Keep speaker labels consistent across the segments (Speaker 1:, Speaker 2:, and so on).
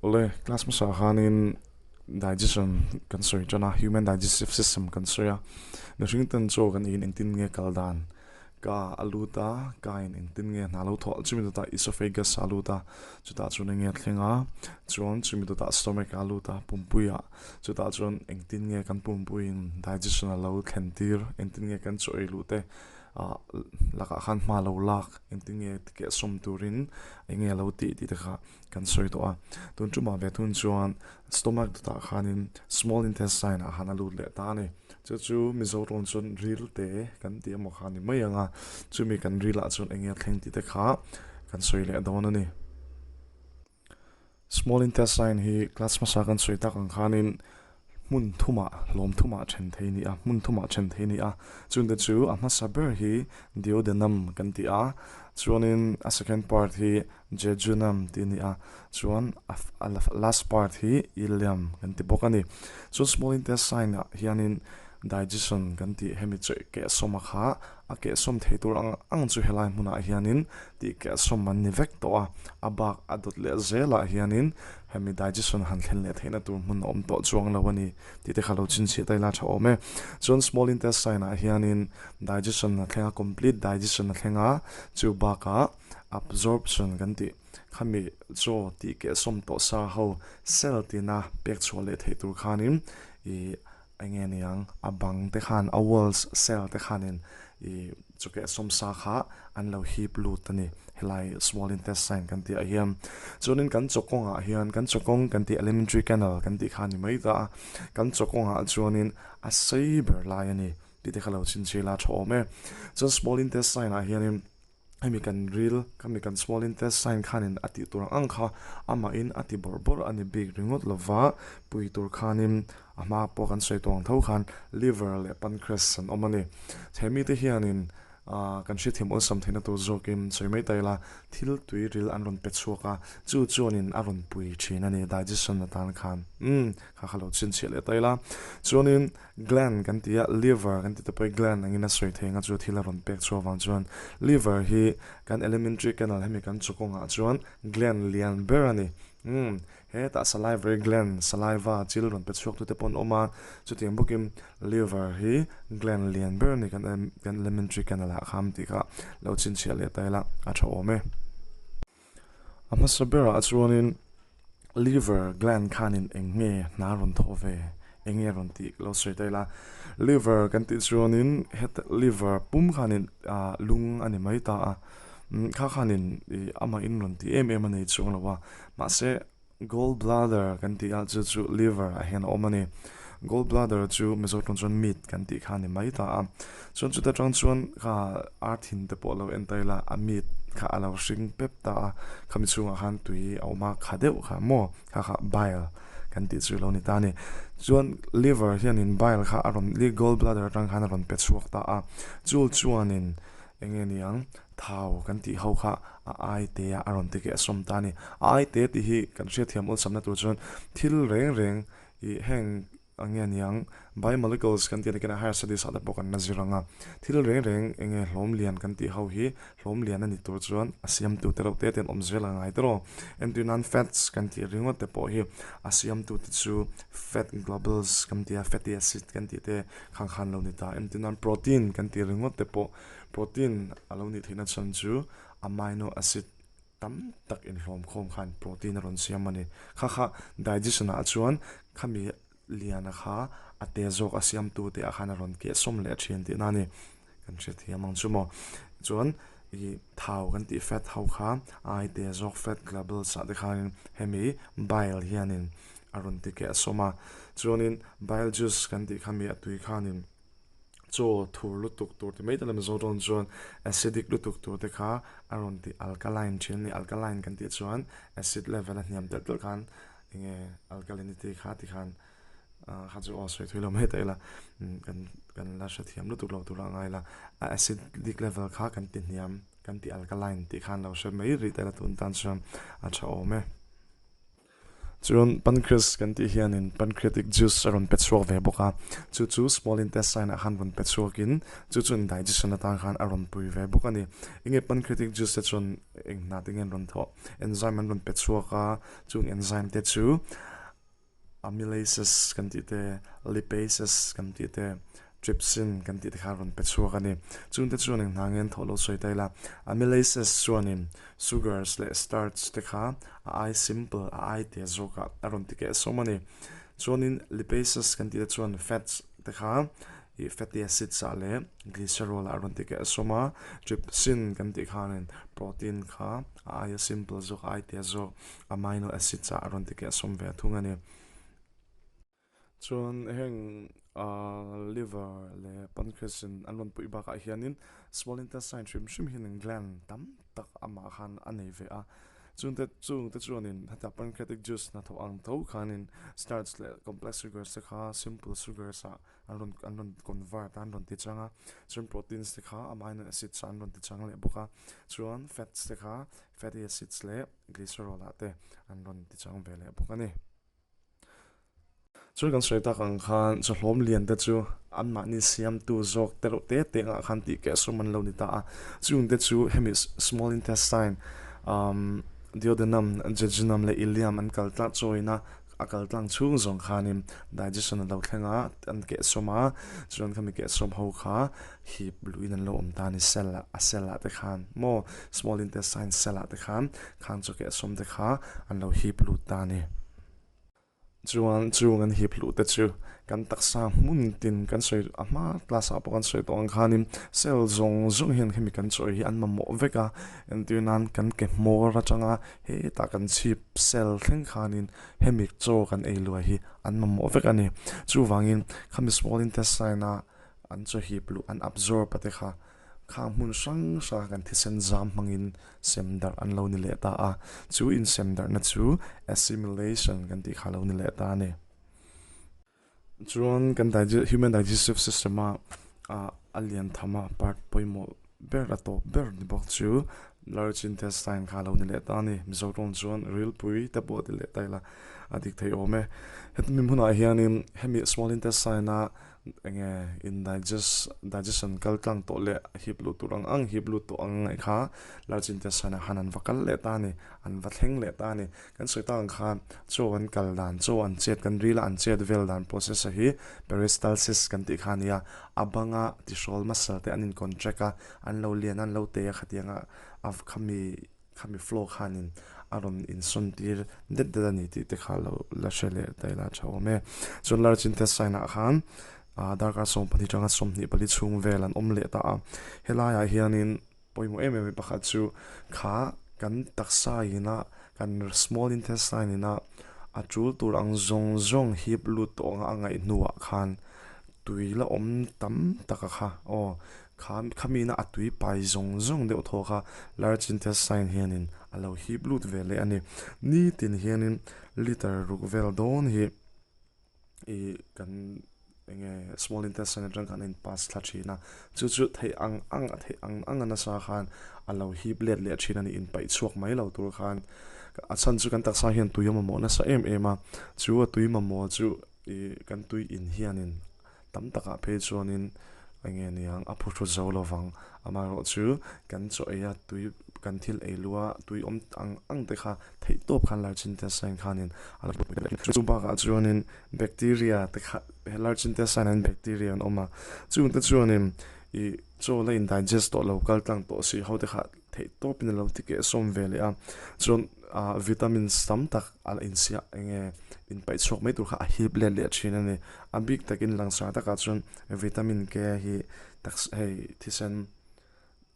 Speaker 1: Awle, class hmasa khanin digestion kan sawi tan a, human digestive system kan sawi a, mihring ten chaw kan eiin engtin nge kal dan ka a lut a, ka in engtin nge hna lo thawh chumi dawtah esophagus a lut a, chutah chuan enge a thleng a, chuan chumi dawtah stomach a lut a, pumpuiah chutah chuan engtin nge kan pumpuiin digestion a lo thlen tir, engtin nge kan chaw ei luh te ah lakah khan hma lo lak engtin nge kehsawm turin enge a lo tih tih te kha kan sawi tawh a tun tumah ve thun chuan stomach dawtah khanin small intestine ah khan a lut leh ta a ni chu chu mizo tawn chuan ril te kan tih emaw kha a ni mai ang a chumi kan ril ah chuan enge a thleng tih te kha kan sawi leh dawn a ni. Small intestine hi class hmasa kan sawi tak ang khanin hmun thumah hlawm thumah then thei a ni a, hmun thumah then thei a ni a, chungte chu a hmasa ber hi duodenum kan ti a, chuanin a second part hi jejunum tih a ni a, chuan a last part hi ileum kan ti bawk a ni. Chuan small intestine ah hianin digestion kan tih hemi chu kehsawma kha a kehsawm thei tur ang ang chu helai hmunah hianin tih kehsawm an ni vek tawh a, a bak a dawt leh zelah hianin hemi digestion han thlen leh theihna tur hmun a awm tawh chuang lo a ni tih te kha lo chhinchhiah ta ila tha awm e. Chuan small intestine ah hianin digestion a thleng a, complete digestion a thleng a, chu bakah absorption kan tih khami chaw tih kehsawm tawh sa ho cell tina pek chhuah leh theih tur khanin ih Eng nge niang, a bang te khan, a walls cell te khanin ih chawkeh sawmsa kha an lo hip lut a ni, helai small intestine kan tih ah hian. Chuanin kan chawkawng ah hian, kan chawkawng kan tih alimentary canal kan tih kha a ni mai ta a, kan chawkawng ah chuanin a sei ber lai a ni tih te kha lo chhinchhiah ila a tha awm e. Chuan small intestine ah hianin Hemi kan ril, khami kan small intestine khanin a tih tur ang ang kha amahin a ti bawrh bawrh a ni bik ringawt lova, pui tur khanin a hma pawh kan sawi tawh ang tho khan liver leh pancreas an awm a ni. Hemi te hianin ah kan hriatthiam awlsam theihna tur zawkin sawi mai ta ila thil tui ril an rawn pe chhuak a, chu chuanin a rawn pui thin a ni digestion atan khan. Umm kha kha lo chhinchhiah leh ta ila. Chuanin Gland kan ti a, liver kan ti te pawh hi gland angin a sawi thei ang a, chu thil a rawn pek chhuah avang chuan liver hi kan alimentary canal hemi kan chaw kawngah chuan gland lian ber a ni. Umm hetah salivary gland, saliva chil rawn pe chhuak tute pawh an awm a, chutiang bawkin liver hi gland lian ber a ni kan kan alimentary canal ah khan tih kha lo chhinchhiah leh ta ila a tha awm e. A hmasa berah chuanin liver gland khanin eng nge hna rawn thawh ve, eng nge rawn tih lo sawi ta ila. Liver kan tih chuanin heta liver pum khanin ah lung a ni mai ta a, kha khanin ih amahin rawn tih em em a nei chuang lo a, mahse gall bladder kan tih a chu chu liver ah hian a awm a ni. Gall bladder chu Mizo tawng chuan meat kan tih kha a ni mai ta a, chuan chuta tang chuan kha ar thin te pawh lo en ta ila a meat kha a lo hring pep ta a, khami chhungah khan tui a awm a kha deuh kha maw kha kha bile kan tih chu lo ni ta a ni. Chuan liver hianin bile kha a rawn gall bladder atang khan a rawn pe chhuak ta a, chu chuanin eng nge niang thau kan tih ho kha a ai te a a rawn ti keh sawm ta a ni. A ai te tih hi kan hriatthiam awlsamna tur chuan thil reng reng ih heng ang nge niang biomolecules kan tih a ni kena higher studies ah te pawh kan la zir ang a, thil reng reng eng nge hlawm lian kan tih ho hi hlawm lian a ni tur chuan a siamtu te reuh te te an awm zel a ngai tawh. Entir nan fats kan tih ringawt te pawh hi a siamtu te chu fat globules kan ti a, fatty acid kan tih te khang khan lo ni ta. Entir nan protein kan tih ringawt te pawh Protein a lo nih theihna chhan chu amino acid tam tak inhlawm khawm khan protein a rawn siam a ni. Kha kha digestion ah chuan khami liana kha a te zawk a siamtu te ah khan a rawn keh sawm leh thin tihna a ni. Kan hre thiam ang chu maw. Chuan ih thau kan tih fat ho kha ai te zawk fat globules ah te khanin hemi bile hianin a rawn ti keh sawm a. Chuanin bile juice kan tih khami a tui khanin. Chaw thur lutuk tur ti mai ta la Mizo dawn chuan acidic lutuk tur te kha a rawn ti alkaline thin a ni. Alkaline kan tih chuan acid level a hniam telh telh khan enge alkalinity kha ti khan ah kha chu aw sawi thui lo mai ta ila kan kan la hrethiam lutuk lo tur a ngai la. A acidic level kha kan ti hniam kan ti alkaline tih khan lo hre mai rih ta ila tun tan chuan a tha awm e. Chuan pancreas kan tih hianin pancreatic juice a rawn pe chhuak ve bawk a, chu chu small intestine ah khan rawn pe chhuakin chu chuan digestion atan khan a rawn pui ve bawk a ni. Enge pancreatic juice te chuan eng hna te nge an rawn thawh? Enzyme an rawn pe chhuak a, chung enzyme te chu amylases kan tih te, lipases kan tih te, trypsin kan tih te kha a rawn pe chhuak a ni. Chungte chuan eng hna nge an thawh lo sawi ta ila, amylases chuanin sugars leh starch te kha a ai simple, a ai te zawkah a rawn ti keh sawm a ni. Chuanin lipases kan tih te chuan fats te kha ih fatty acids ah leh glycerol ah a rawn ti keh sawm a, trypsin kan tih khanin protein kha a aia simple zawk, a ai te zawk amino acids ah a rawn ti keh sawm ve thung a ni. Chuan heng liver leh pancreas in an rawn puih bakah hianin small intestine hrim hrim hianin gland tam tak amah khan a nei ve a. Chungte chungte chuanin heta pancreatic juice hnathawh ang tho khanin starch leh complex sugars te kha simple sugars ah an rawn an rawn convert a an rawn ti chang a. Chuan proteins te kha amino acids ah an rawn ti chang leh bawk a. Chuan fats te kha fatty acids leh glycerol ah te an rawn ti chang ve leh bawk a ni. Chuan kan sawi tak ang khan chawhlawm lian te chu anmahni siamtu zawk te reuh te te angah khan tih keh sum an lo ni ta a. Chung te chu hemi small intestine umm duodenum, jejunum leh ileum an kal tlang chawina a kal tlang chhung zawng khanin digestion a lo thleng a, an keh sawm a, chuan khami keh sawm ho kha hip luhin an lo awm ta a ni cell ah a cell ah te khan maw small intestine cell ah te khan khang chaw keh sawm te kha an lo hip lut ta a ni. Chuan chung an hip luh te chu kan taksa hmun tin kan sawi a hma class ah pawh kan sawi tawh ang khanin cell zawng zawng hian hemi kan chawi hi an mamawh vek a, entir nan kan ke hmawr atanga hetah kan chhip cell thleng khanin hemi chaw kan ei luai hi an mamawh vek a ni. Chuvangin khami small intestine a an chaw hip luh an absorb a te kha Khang hmun hrang hranga kan thisen zam hmangin sem darh an lo ni leh ta a, chu insem darhna chu assimilation kan tih kha a lo ni leh ta a ni. Chuan kan human digestive system a a lian tham a part pawimawh ber a tawp ber ni bawk chu large intestine kha a lo ni leh ta a ni. Mizo tawng chuan rilpui te pawh ti leh ta ila a dik thei awm e. Heti hmunah hianin hemi small intestine a Enge in digest digestion kal tlang tawh leh hip luh tur ang ang hip lut tawh ang ngaih kha large intestine ah khan an va kal leh ta a ni an va thleng leh ta a ni. Kan sawi tak ang khan chaw an kal dan chaw an chet kan ril a an chet vel dan process a hi peristalsis kan tih kha a ni a, a banga tihrawl muscle te an in contract a an lo lian a an lo tei a khatiang a a khami Khami flow khanin a rawn insawn tir det det a ni tih te kha lo la hre leh ta ila tha awm e. Chuan large intestine ah khan darkar 12 atanga 24 chhung vel an awm leh ta a. Helaiah hianin pawimawh em em pakhat chu kha kan taksa ina kan small intestine ina a tul tur ang zawng zawng hip lut tawh anga a ngaih hnuah khan tui la awm tam tak a kha aw Kha khamina a tui pai zawng zawng deuh thaw kha large intestine hianin a lo hip lut ve leh a ni. Nitin hianin liter ruk vel dawn hi ih kan enge small intestine atang khan a in pass thla thin a, chu chu theih ang ang a theih ang ang a nasa khan a lo hip let leh thin a ni inpaih chhuak mai lo tur khan a chhan chu kan taksa hian tui a mamawh nasa em em a, chu a tui mamawh chu ih kan tui in hianin Tam takah phei chuanin eng nge niang a phuhru zo lovang. Amaherawhchu kan chaw ei a tui kan thil ei lu a tui awm ang ang te kha theih tawp khan large intestine khanin a lo Chu bakah chuanin bacteria te kha he large intestine ah hian bacteria an awm a, chungte chuanin ih chaw la in digest tawh lo kal tlang tawh si ho te kha theih tawpin a lo ti keh sawm ve leh a, chuan ah vitamins tam tak a la insiah eng nge inpaih chhuak mai tur kha a hip let leh thin a ni. A bik takin langsar takah chuan vitamin K hi taksa hei thisen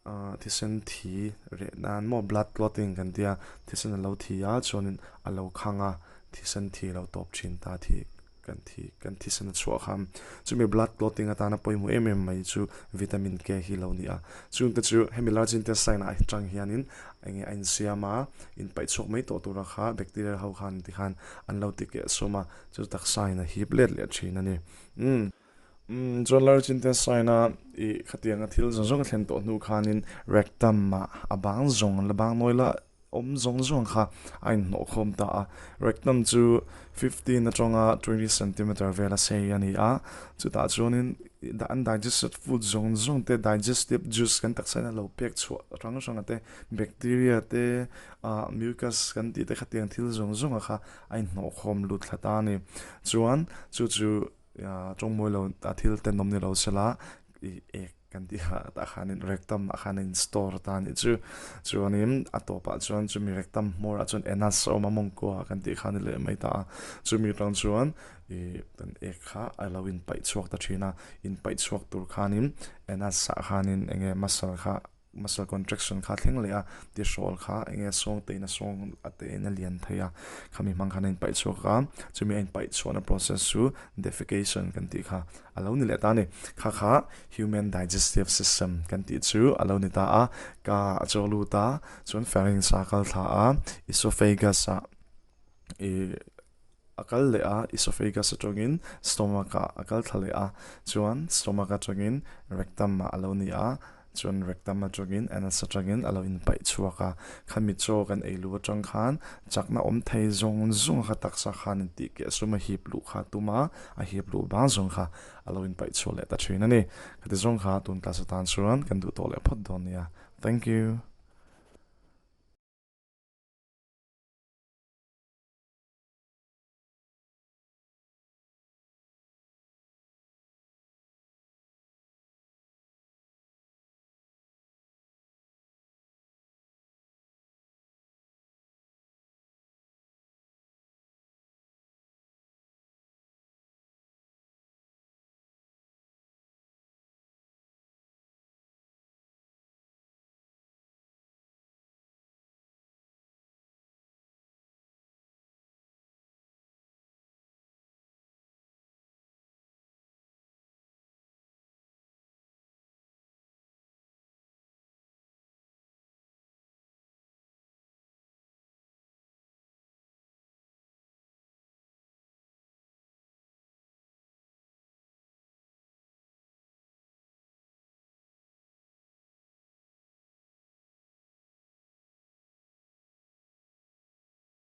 Speaker 1: ah thisen thi reh nan maw blood clotting kan tia thisen a lo thi a chuanin a lo khang a thisen thi a lo tawp thin ta thi. Kan thi kan thisen a chhuah kha chumi blood clotting atana pawimawh em em mai chu vitamin K hi lo ni a, chungte chu hemi large intestine ah atang hianin enge a insiam a, inpaih chhuak mai tawh tura kha bacteria ho khan tikhan an lo ti keh sawm a, chu taksa in a hip let leh thin a ni. Umm umm chuan large intestine a ih khatianga thil zawng zawng a thlen tawh hnu khanin rectum ah a bang zawng la bang nawi la. awm zawng zawng kha a inhnawh khawm ta a. Rectum chu 15 atanga 20 centimeter vela sei a ni a, chutah chuanin undigested food zawng zawng te, digestive juice kan taksa in a lo pek chhuah hrang hrang te, bacteria te, ah mucus kan tih te khatiang thil zawng zawng a kha a inhnawh khawm lut thla ta a ni. Chuan chu chu tawngmawi lo a thil tenawm ni lo sela ih ek kan tih kha tah khanin rectum ah khan a in store ta a nih chu. Chuanin a tawpah chuan chumi rectum hmawrah chuan anus a awm a mawngkua kan tih kha a ni leh mai ta a. Chumi atang chuan ih kan ek kha a lo inpaih chhuak ta thin a, inpaih chhuak tur khanin anus ah khanin eng nge muscle kha Muscle contraction kha thleng leh a, tihrawl kha eng nge sawng te in a sawng a te in a lian thei a, khami hmang khan a inpaih chhuak a, chumi a inpaih chhuahna process chu defecation kan tih kha a lo ni leh ta a ni. Kha kha human digestive system kan tih chu a lo ni ta a, ka a chaw lut a, chuan pharynx a kal thla a, esophagus ah ih a kal leh a, esophagus atangin stomach ah a kal thla leh a, chuan stomach atangin rectum ah a lo ni a, chuan rectum atangin anus atangin a lo inpaih chhuak a, khami chaw kan ei luh atang khan chakna awm thei zawng zawng kha taksa khan intih keh sum a hip luh kha a tum a, a hip luh bang zawng kha a lo inpaih chhuak leh ta thin a ni. Khati zawng kha tun class atan chuan kan duh tawh leh phawt dawn nia. Thank you.